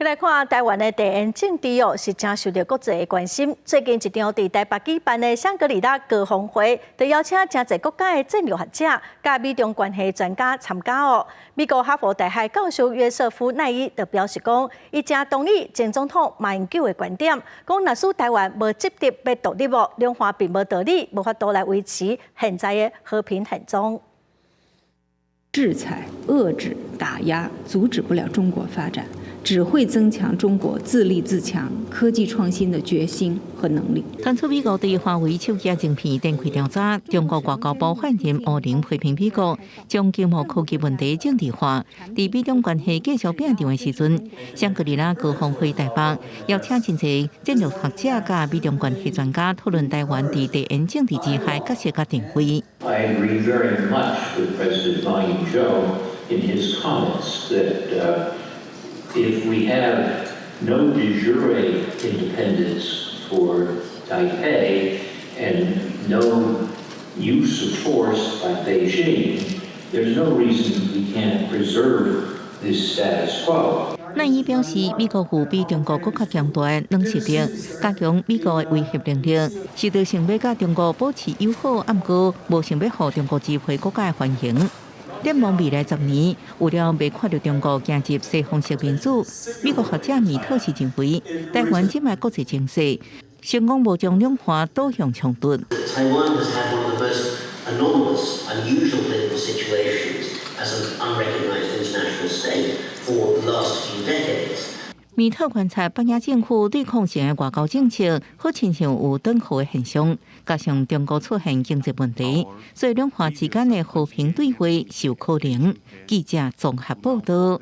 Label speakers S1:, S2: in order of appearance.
S1: 來看台灣的地緣政治哦，是誠受著國際的關心。最近一場佇台北舉辦的香格里拉高峰會，就邀請誠濟國家的戰略學者、佮美中關係專家參加哦。美國哈佛大學教授約瑟夫奈伊就表示講，伊誠同意前總統馬英九的觀點，講若使台灣無執著欲獨立哦，兩岸並無道理無法度來維持現在的和平現狀。
S2: 制裁、遏制、打壓，阻止不了中國發展。只會增強中國自立自強、科技創新的決心和能力。
S3: 傳出美國對華為手機晶片展開調查，中國外交部發言人毛寧批評美國將經貿科技問題政治化。佇美中關係繼續變動的時陣，香格里拉高峰會台北邀請真濟戰略學者佮美中關係專家討論台灣佇地緣政治之下角色佮定位。
S4: I agree very much with President Ma Ying-jeou in his comments that if we have no de jure independence for Taipei and no use of force by Beijing, there's no reason we can't preserve this status quo.
S3: 奈伊表示，美國有比中國閣較強大的軟實力，加強美國的威脅能力，實著想欲佮中國保持友好，毋過無想欲予中國支配國家的歡迎。展望未來10年，為了袂看著中國行入西方式民主，美國學者米特斯認為，台灣這擺國際情勢成功無將兩岸導向衝突。
S5: Taiwan has had one of the most anomalous, unusual political situations as an unrecognized international state for the last few decades.
S3: 米特觀察北京政府對抗性的外交政策，好親像有轉好的現象，加上中國出現經濟問題，所以兩岸之間的和平對話是有可能。記者綜合報道。